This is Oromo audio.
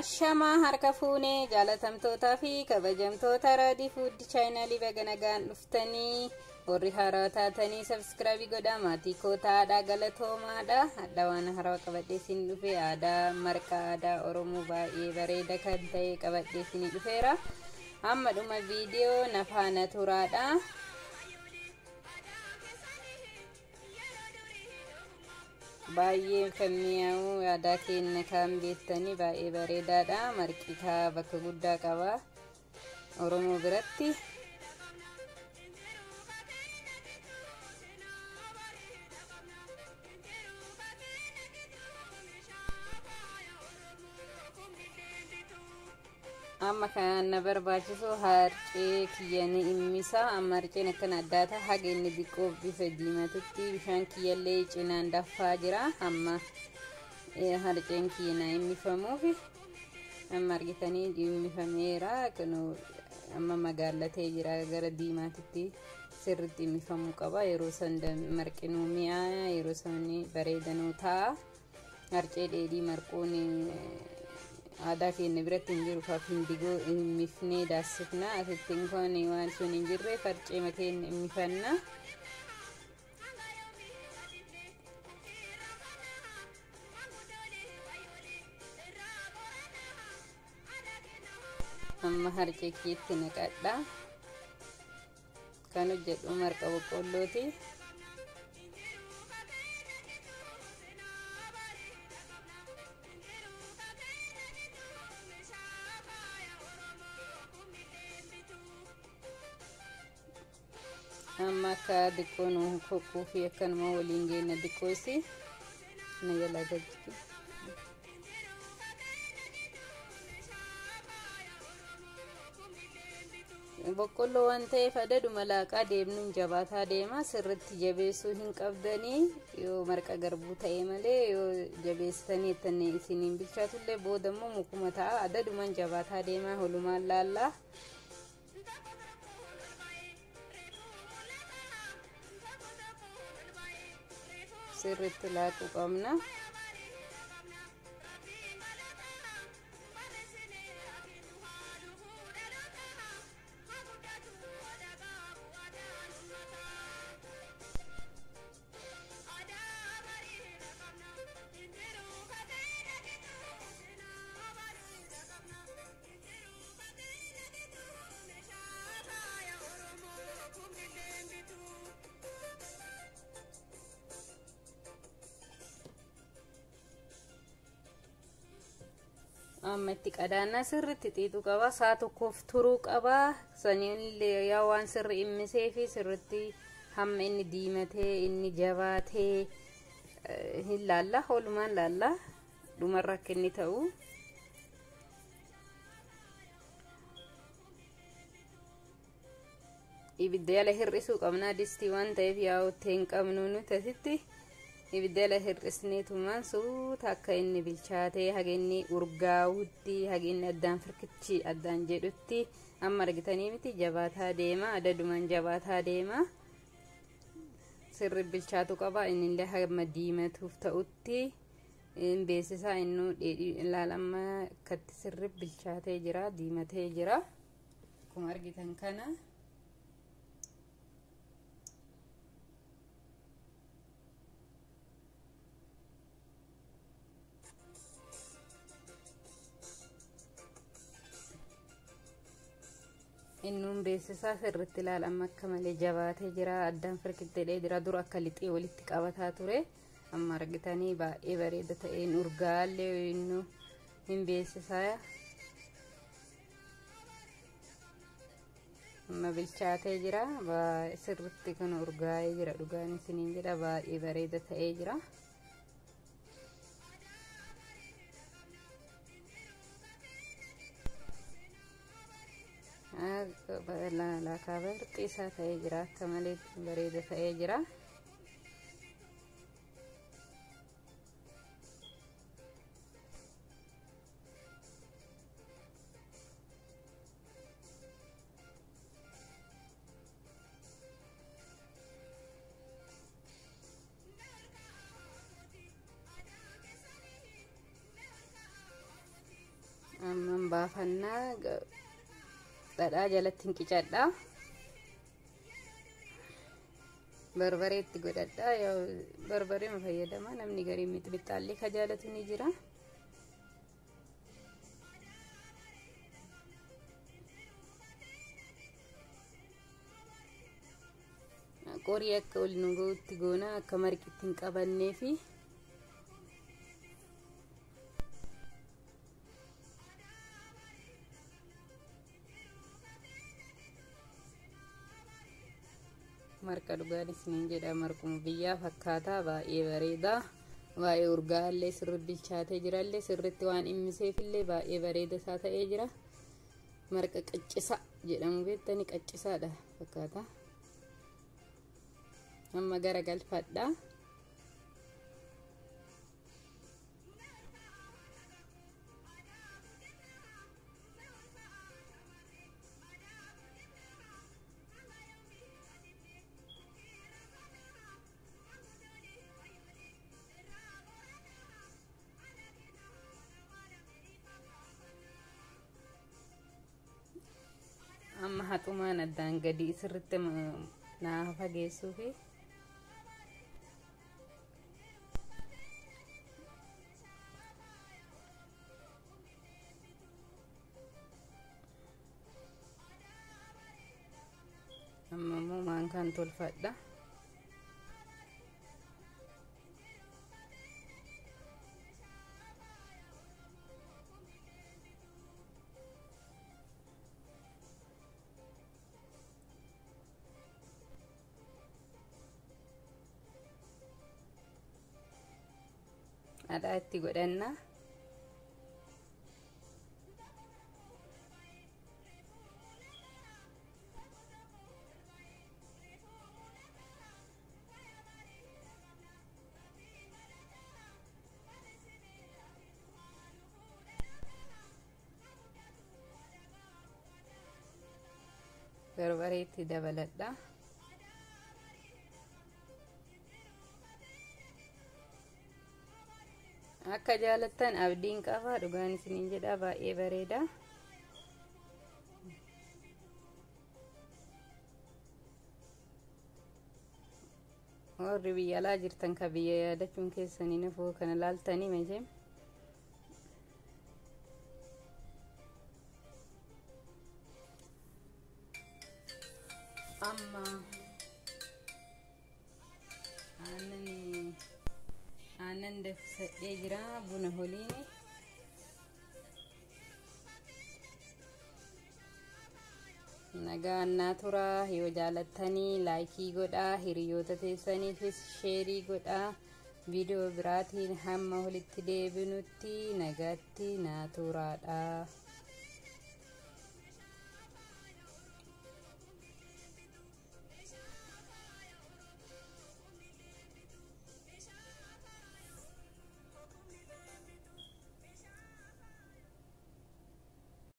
Ashamaa harka fuunee jaalatamtootaa fi kabajamtoota Raadii Food Channelii baga nagaan dhuftanii warri haaraa taatanii subscribe godhaa maatii koo ta'aadha galatoomaadha. Hadha waan haarawaa qabadhee isin dhufe aadaa marqa aadaa Oromoo baay'ee bareeda kan ta'e qabadhee isin dhufeera. Amma dhuma viidiyoo na faana turaadha. Baay'ee kan mi'aawu aadaa keenya kan beektanii baay'ee bareedaadha. Marqi kaa bakka guddaa qaba Oromoo biratti. Amma kan na barbaachisu harcee kiyya ni immisa. Amma harceen akkana addaata haga inni xiqqoo bifa diimatutti bishaan kiyyallee cinaan danfaa jira. Amma harceen kiyya na immifamuuf amma argitanii immifameera. Amma magaalatee jira gara diimaatitti sirriitti immifamuu qaba. Yeroo san marqinuu mi'aa yeroo san bareedanuu ta'a. Harcee dheedhii marquun aadaa keenya biratti hin jiru. Findigoo immifnee daassifna. Asitti kun waan sun hin jirre harcee keenya immifanna. Amma harcee kiyyatti naqadha. Kan hojjedhu marqa boqqollooti. Amma akka xiqqoo nu kokkuu fi akkanuma waliin geenna xiqqoosi na jalaa galchitu. Boqqolloo waan ta'eef adaduma laaqaa deemnuun jabaataa deema. Sirriitti jabeessuu hin qabdanii yoo marqa garbuu ta'e malee yoo jabeessitanii itti isiniin bilchaatullee booda immoo mukuma ta'a. Adadumaan jabaataa deema holumaan laallaa. Sirriitti laaquu qabna. Amma itti qadaannaa sirriitti xiixuu qaba. Sa'a tokkoof turuu qaba. Saniin yaa waan sirri immisee fi sirriitti hamma inni diimatee inni jabaatee hin laalla. Oolumaan laalla. Dhumarra akka inni ta'u. Ibidda jala hir'isuu qabna. Distii waan ta'eef yaa'utti hin qabnu nuti asitti. Ibidda jala hir'isneetumaan suuta akka inni bilchaatee haga inni urgaa'utti haga inni addaan firkichi addaan jedhutti amma argitanii miti jabaataa deema. Adadumaan jabaataa deema. Sirri bilchaatu qaba. Innillee hamma diimatuuf ta'utti hin beeksisaa. Innuu dheedhii ilaala amma akkatti sirri bilchaatee jira diimatee jira. Akkuma argitan kana. Innuun beeksisaa sirriitti ilaala amma akka malee jabaatee jira. Addaan firkittee jira. Dura akka lixee walitti qabataa ture. Amma argitanii baay'ee bareeda ta'een urgaallee innuu hin beeksisaa. Amma bilchaatee jira. Sirriitti kun urgaa'ee jira. Dhugaan isiniin jedha baay'ee bareeda ta'ee jira. Laakaa barxii isaa ta'ee jira. Akka malee bareeda ta'ee jira. Baafannaa dhadhaa jalatti hin qicadha. Barbaree itti godhadha. Barbaree fayyadama namni garii mixmixaallee ka jaalatu ni jira. Qorii akka ol nu ga'utti goona akka marqitti hin qabannee fi marqa dhugaan isiniin jedha. Marquma biyyaa fakkaataa baay'ee bareeda, baay'ee urgaallee sirri bilchaatee jirallee sirritti waan dhimmiseefillee baay'ee bareeda isaa ta'ee jira. Marqa qaccisa jedhamu beektani, qaccisaadha fakkaata. Amma gara galfadha. Amma haxumaan addaan gadi sirritti naa fageessuufi amma immoo maankaan tolfadha. Dhadhaa itti godhanna. Barbaree itti dabaladha. Akka jaalattan abdiin qaba, dhugaan isiniin jedha, baay'ee bareeda. Warri biyya alaa jirtan ka biyya yaadachuun keessanii nafuu kana laaltanii meeshee. Amma aannan danfisadhee jira buna holiini. Nagaan naa turaa. Yoo jaalattanii like godhaa, hiriyoota teessaniifis share godhaa. Viidiyoo biraatiin hamma walitti deebinutti nagaatti naa turaadha.